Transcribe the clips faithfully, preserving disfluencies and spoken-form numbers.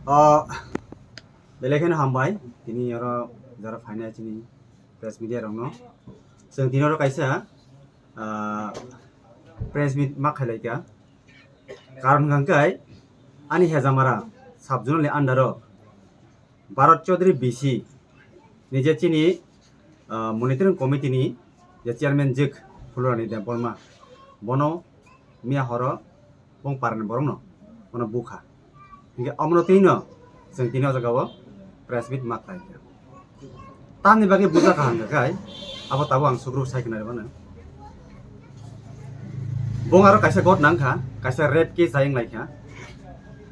O, belai kheno hambai, tini oro jara phainai chini press media rokno. Chwng tini oro kaisa, ah, press meet ma khailaikha. Karon hwnkha khe ani Hejamara sub zonal ni under o Bharat Chaudhary B C ni je chini, ah, monitoring committee ni je chairman jwk Phulorani Debbarma, bono miya horo bong parani borokno bono bukha. Hinkhe omono twi no chwng tini o jaga o press meet ma khlai kha. Tamni bagwi bujakha hwnkha khe abo tabuk ang sugru sai khna rwmano. Bong aro kaisa got nang kha, kaisa rape case ayang lai kha.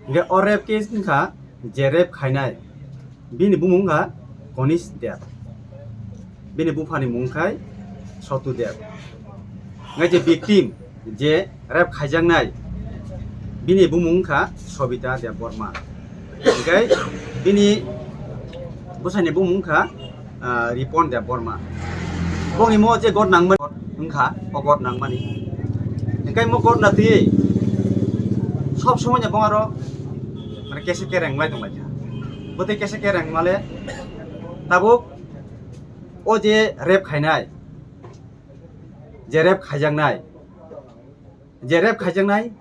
Hinkhe o rape case wngkha je rape khainai, bini bumung wngkha Konish Deb, bini buphani mung khai Sotu Deb. Hinkhe je victim, je rape khaijaknai, bini bumung wngkha Sobita Debbarma. Hinkhe bini bwsani bumung wngkha, ah, Ripon Debbarma. Bongni mo je got nangmani wngkha, o got nangmani. Hinkhe mo got na twi sob somoi no bong aro mane kese kereng lai tong lai kha. Bwtwi kese kereng male tabuk o je rape khainai, je rape khaijaknai, je rape khaijaknai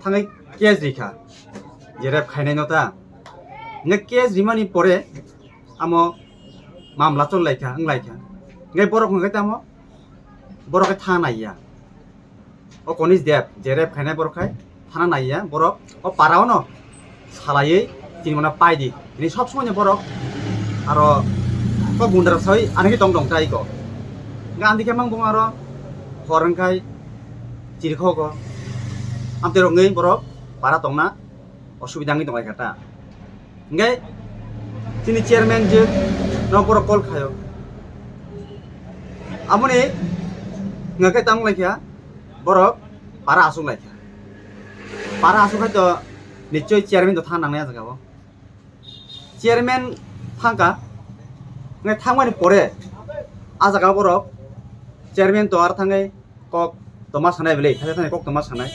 thangwi case rikha, je rape khainai no ta. Hinkhe case rimani pore amo mamla chol laikha, wng laikha. Hinkhe borok hwnkhe tamo borok khe thana naiya. O Konish Deb, je rape khainai borok khai thana naiya, borok o para o no salaiwi tini mano pai di. Tini sob somoi ni borok aro kok gundra sawi ani khe tong tong tai ko. Hinkhe ani khe mang bung aro hor wngkhai chirikhogo. Amtwi rok wngwi borok para tongna osubida wngwi tong lai kha ta. Hinkhe chini chairman je no borok call khaio. Amoni hwnkha khe tamo lai kha borok para aswk lai kha. Para aswk khai to nichoi chairman to thang nangnai a jaga o. Chairman thangkha, hinkhe thangmani pore a jaga borok chairman to ar thangwi kok toma sanai bwle, thani thani kok toma sanai.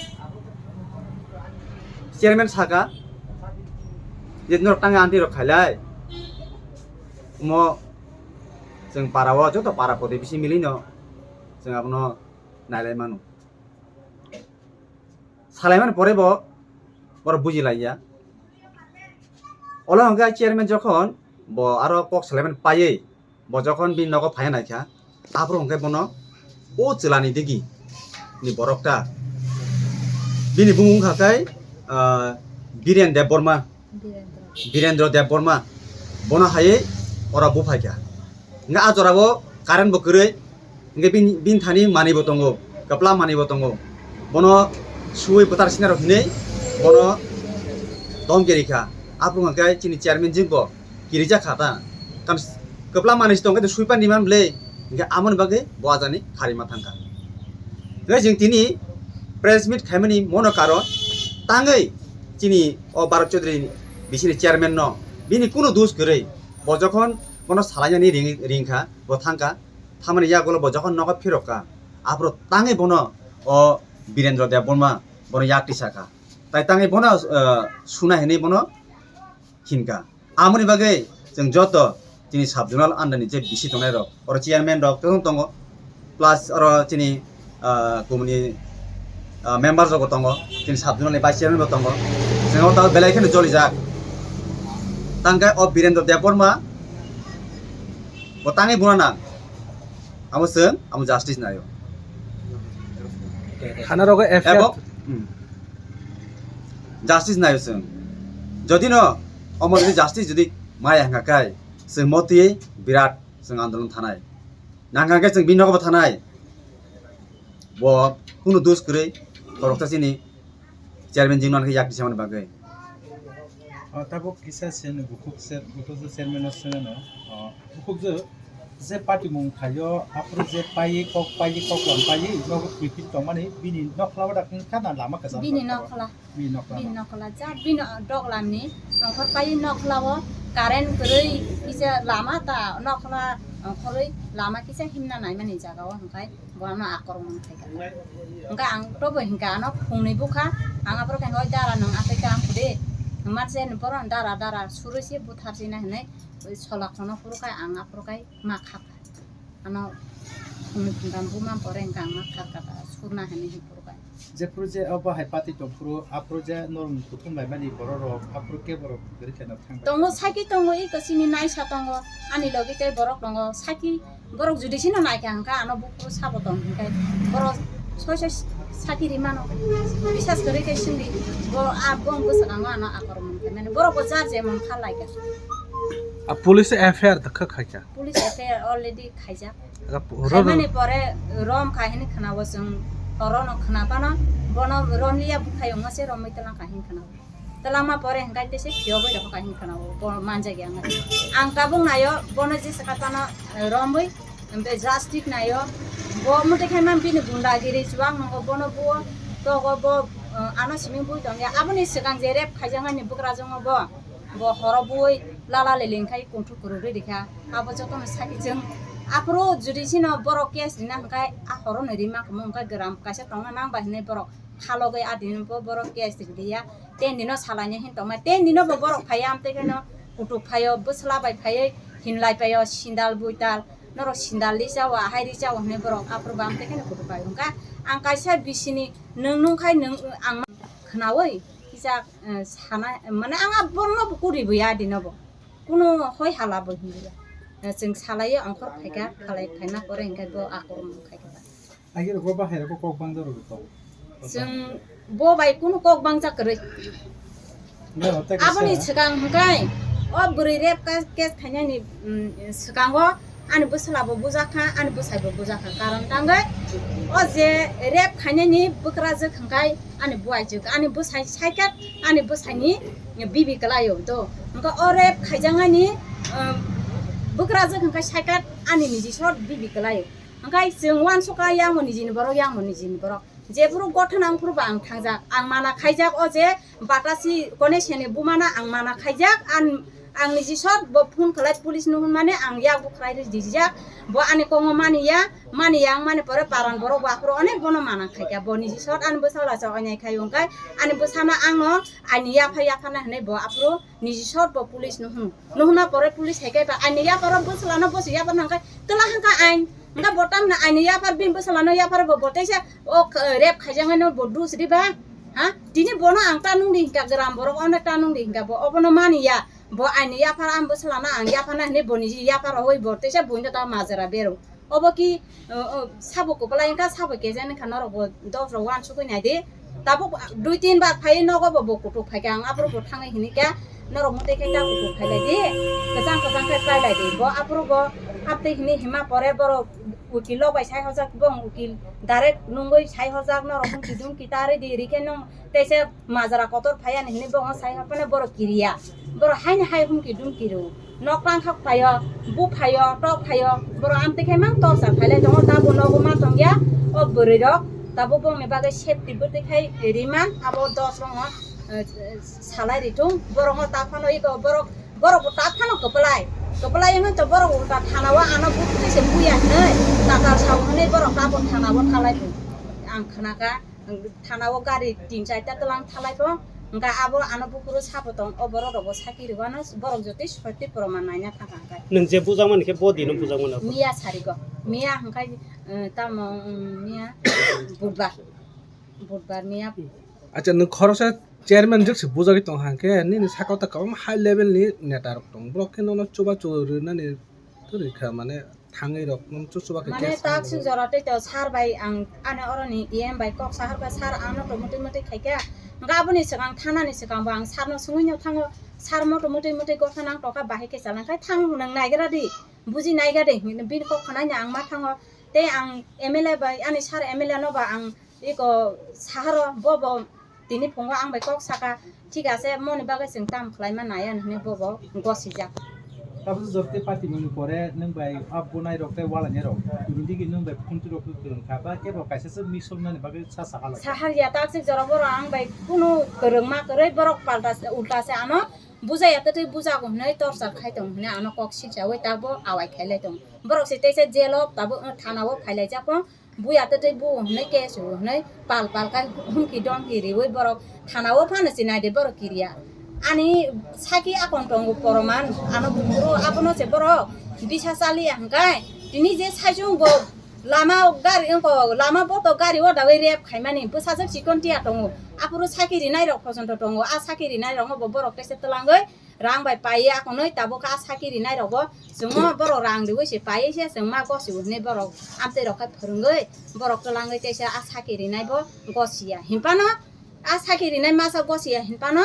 Chairman saka je norok tang anti rok khailai, omo chwng para o joto para poti bisi milino chwng abono nailai mano. Salaimani pore bo borok bujilaiya. Olo hwnkhe chairman jokhon bo aro kok salaimani paiwi, bo jokhon bini nogo phaiya naikha, aphuru hwnkhe bono o chwlani digi ni borok ta. Bini bumung wngkha khe, ah, Biren Debbarma. Birendra. Birendra Debbarma. Bono hai oro buphaikha. Hwnkhe a jorao current bo kwrwi. Hwnkhe bini, bini thani manwi bo tongo, kwpla manwi bo tongo. Bono suwi bwtar sinarok hinwi bono dom kerikha. Aphuru hwnkhe chini chairman jwk bo kirijak kha ta. Kan kwpla manwi se tongkhe swipan diman bwle, hinkhe amoni bagwi bo ajani kharima thangkha. Hinkhe chwng tini press meet khaimani mono karon tangwi chini o Bharat Chaudhary bisini chairman no bini kunu dos kwrwi, bo jokhon bono salainani ring, ringkha, bo thangkha, thamani yagulo bo jokhon nogo phirokha, aphuru tangwi bono o Birendra Debbarma bono yak tisakha. Tai tangwi bono, eh, suna hinwi bono hinkha. Amoni bagwi chwng joto chini sub zonal under ni je B C tongnai rok, oro chairman rok tong tongo, plus oro chini, ah, kumuni, ah, member rok bo tongo, chini sub zonal ni vice chairman bo tongo. Chwng o tabuk belai kheno jolijak. Tangkhe o Birendra Debbarma bo tangwi buna nang. Amo chwng, amo justice naio. Thana rogo F I R. Ebo, hmm. Justice naio chwng. Jodi no, omo jodi justice jodi maya hwnkha khe, chwng motwi birat chwng andolon thanai. Nangkha khe chwng bini nogo bo thanai. Bo kunu dos kwrwi, khoroksa chini chairman jwk no yak tisamani bagwi. O, tabuk kisa sen bukhuk se, bukhuk se chairman no swngano. O, bukhuk je, je party mung khaio, aphuru je paiwi, kok paiwi, kok lam paiwi, nogo kwrwi tongmani, bini nokhla o da kisa na lama kwcham. Bini nokhla. Bini nokhla. Bini nokhla. Ja, bini doglam ni, nongkhor paiwi nokhla o, current kwrwi, kisa lama ta, nokhla, nongkhorwi lama kisa himna naimani jaga o, hwnkhe. Bono akormani khaikha. Hwnkhe ang tobo hinkha ano phungnwi bukha, ang aphuru khe hoi dara nwng achaikha ang phude. Manse ni borok dara dara surui se buthar se na hinui solak hono phuru khai ang aphuru khai ma kha. Ano phunui phundam buma pore hingke ang ma kha kha surna hinui phuru khai. Jephuru je obo hai pati tongphuru, aphuru je norok kuthum laimani borok rok, aphuru ke borok kwrwi khe no thang bai. Tongo, saki tongo, iko sini naisa tongo, ani logi tei borok tongo, saki borok judi sino naikha hingkha ano buphuru sabo tong hingkhe borok soi soi saki rimano, bisas kwrwi khe sindi bo a bong bwskango ano akormon khe mane borok bo jar jemon kha laikha. A police F I R da kha khaikha. Police F I R already khaijak. Aga pu-, ro-, ro- Khaimani pore rom kha hini khwnao chwng orono khwnapano bono romliya bukhai wngma se romwi twlang kha hini khwnao. Twlangma pore hingkai tese phiyogwi rokha hini khwnao bo manjak ya wngkha. Ang tabuk naio bono jesa kha tano romwi be justice naio bo mutai khaima bini gundagiri chuwak nongo bono buo togo bo ano simi bui tongya aboni swkang je rape khaijaknani bukrajwngo bo. Bo horo bui lala leleng khai kungthuk kwrwk rwi rikha. Abo jotono saki chwng aphuru judi sino borok case rina hwnkhe a horono rima kwmung hwnkhe gram kaisa tongna nang bai hinui borok khalogwi a dino bo borok case riya. Ten dino salainai hin tongma ten dino bo borok phaiya amtwi kheno kutuk phaio bwsla bai phaiwi hinlai paio sindal buital norok sindal ri chao ahai ri chao hinui borok aphuru bo amtwi kheno kutuk phaio hwnkha ang kaisa bisini nwng nungkhai nwng ang khwnaui kisa. Eh, sana mane ang a borokno bo kuri bo ya dino bo kuno hoi hala bo hinliya. Eh, chwng salaio angkhor phaikha phalai phaima pore hingkhe bo akormo khaikha. Agi rok bo bahai rok kok bang jorok tong. Chwng bo bai kuno kok bang jak kwrwi. Aboni swkang hwnkhe o bwrwi rape ka-, case khainani, mm, swkango ani bwsla bo bujak kha, ani bwsai bo bujak kha. Karon tangwi o je rape khainani bwkrajwk hwnkhe ani buaijwk, ani bwsai saikat, ani bwsaini bibi kwlaio. To hwnkhe o rape khaijaknani, um, bwkrajwk hwnkhe saikat ani niji sot bibi kwlaio. Hwnkhe chwng uansukha yangmo nijini borok, yangmo nijini borok. Jephuru gothana wngphuru bo ang thangjak. Ang mana khaijak o je batasi kone sene bumana ang mana khaijak. An, ang niji sot bo phone khlai police no hwnmani ang yak bo khlai rijak. Bo ani kongo mani ya, mani ya wngmani pore paran borok bo aphuru onek bono mana khaikha. Bo niji sot ani bwsa lacha oinai khai wngkha. Ani bwsano angno ani yapha yapha na hinui bo aphuru niji sot bo police no hwno. No hwnna pore police hai khe ba ani yaparo bwsla no bosi yapar nang khe twla hangkha ain. Hwnkhe bo tamni ani yapar bini bwsla no yapar bo bo teisa o k-, rape khaijaknai no bo dus di ba? Ha? Tini bono ang ta nung di hingka gram borok ono ta nung di hingka bo obono mani ya. Bo ani yapar ang bwsla no ang yapar na hinui bo niji yapar oi bo teisa buino ta majra bero. Obo ki, o, o, sabo kwplai wngkha, sabo kejen wngkha, norok bo dos rok uansugwi nai di. Tabuk dui tin bar phaiwi nogo bo, bo kutuk phaikha, ang aphuru bo thangwi hinikha, norok mwtai khe ta kutuk phailai di, kwchang kwchang khe pailai di. Bo aphuru bo haptwi hini hima pore borok ukil rok bai sai hojak, bo ukil direct nungwi sai hojak, norok hwnki dungki ta rw di, rikhe nwng Teisa majra kotor phaiya ni hinui bo sai hapmani borok kiriya. Borok haini hai humki dumki rw. Nok tang khak phaio, bu phaio, tok phaio. Borok amtwi khe mang torchar khailai tongo. Tabuk nogo ma tongya o bwrwi rok. Tabuk bongni bagwi safety bwtwi khai riman abo dos rokno, eh, salai ritung. Borokno ta phano iko borok, borok bo ta phano kwplai. Kwplai wngwi to borok ulta thana o ano butwi se buya hinui. Tatar sao hinui borok tabuk thana o thalai tongo. Ang khnakha. Thana o gari tin charta twlang thalai bo, hwnkha abo ano buphuru sabo tong, o borok rok bo saki rwano, borok jotoi soti proman naina thangkha hwnkhe. Nwng je bujakmani khe bo dino bujakmani abo? Miya sarigo, miya hwnkhe, eh, tamo, mm, miya budbar, budbar miya. Acha, nwng khoroksa chairman jwk se bujagwi tong hwnkhe, nini sakao ta kwbangma high level ni neta rok tong, borok khe nono chubachu rwnani. Kwrwi kha, mane, thangwi rok nung chuchuba khe. Mane, case tak suk jora tei to sir bai ang ani oroni E M bai kok sahar kha, sir, ano to mwtwi mwtwi khai kha. Hwnkhe aboni swkang thanani swkang bo ang sir no swngwi no thango, sir, moto mwtwi mwtwi gotha nang tokha, bahai khe chalai khai thang, nwng naigra di, buji naigra di, bini kok khnaino ang ma thango. Tei ang M L A bai, ani sir M L A no ba ang iko saharo, bo bo Tini phungo ang bai kok saka, thik ase, moni bagwi chwng tam khlaima nai, ano hinwi bobo gosijak. Tabuk jotto party mani pore nwng bai a bunai rok tei walani rok, tini digi nwng bai phunti rok kwrwng kha, ba kebo kaisa se misok nani bagwi sa saha lai. Sahar ya, tak sik jora borok ang bai kunu kwrwng ma kwrwi, borok palta se, ulta se ano bujaya, twtwi bujago hinwi torchar khai tong hinwi ano kok sikjawi tabuk awai khai lai tong. Borok se teisa jail o tabuk thana o phai lai jak kho. Buya twtwi bu hwnwi case hwnwi pal pal khe humki domki riwi borok thana o phano chinai de borok kiriya. Ani saki akon tongo poroman, ano buro abono se borok bisa chaliya hwnkhe, tini je saichung bo lama gari wngko, lama boto gari o dawi rep khaimani bwsajwk chikon tiya tongo, aphuru saki rinai rok phochonto tongo, a saki rinai rokno bo borok teisa twlangwi rang bai paiwi akonwi tabuk a saki rinai rokbo chwngno borok rang riwi se paiwi se chwngma gosibo hinwi borok amtwi rok khai phwrwngwi borok twlangwi teisa a saki rinai bo gosiya hinphano. A saki rinai masa gosiya hinphano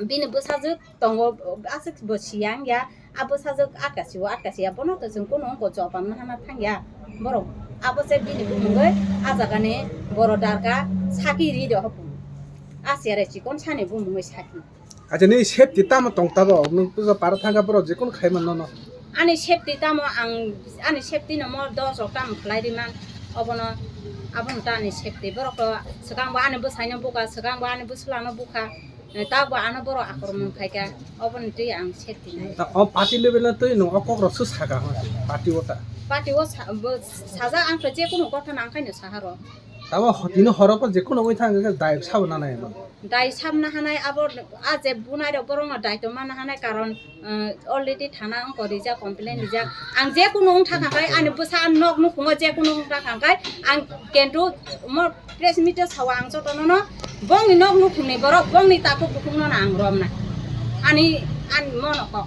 bini bwsajwk tongo, aswk bo siya wngya, a bwsajwk atka siwo atka siya, bono to chwng kunu wngkha jobab nahana thangya borok. Abo se bini bumungwi a jagani borok darka saki ri do hopung. A siyare chikon sani bumungwi saki. Acha, ni safety tamo tong tabo? Nwng puja para thangkha borok jekunu khai manno no. Ani safety tamo ang, ani safety no mo dos rok tamo khlai ri man. Obono, abono ta ani safety. Borok to swkang bo ani bwsai no bukha, swkang bo ani bwsla no bukha. Eh, ta bo ano borok akromon khai kha. Oboni twi ang safety nai. Ta o party level no twi nwng o kok rok su saka ho party o ta. Party o sa-, bo sajak ang to jekunu gotha nang khai no saharo. Tamo ho-, tini horo ko jekunu oi thang khe dai sabo na nai mo. Dai samna hanai abo, a je bunai rok borok no dai to mana hanai karon, eh, already thana wngko rijak, complain rijak. Ang jekunu wng thakha khai ani bwsa nok nukhungo jekunu wng thakha khai ang kentu mo press meet o sawa ang jotono no bongni nok nukhungni borok bongni takhuk bukhukno no ang romna. Ani, ani mono kok.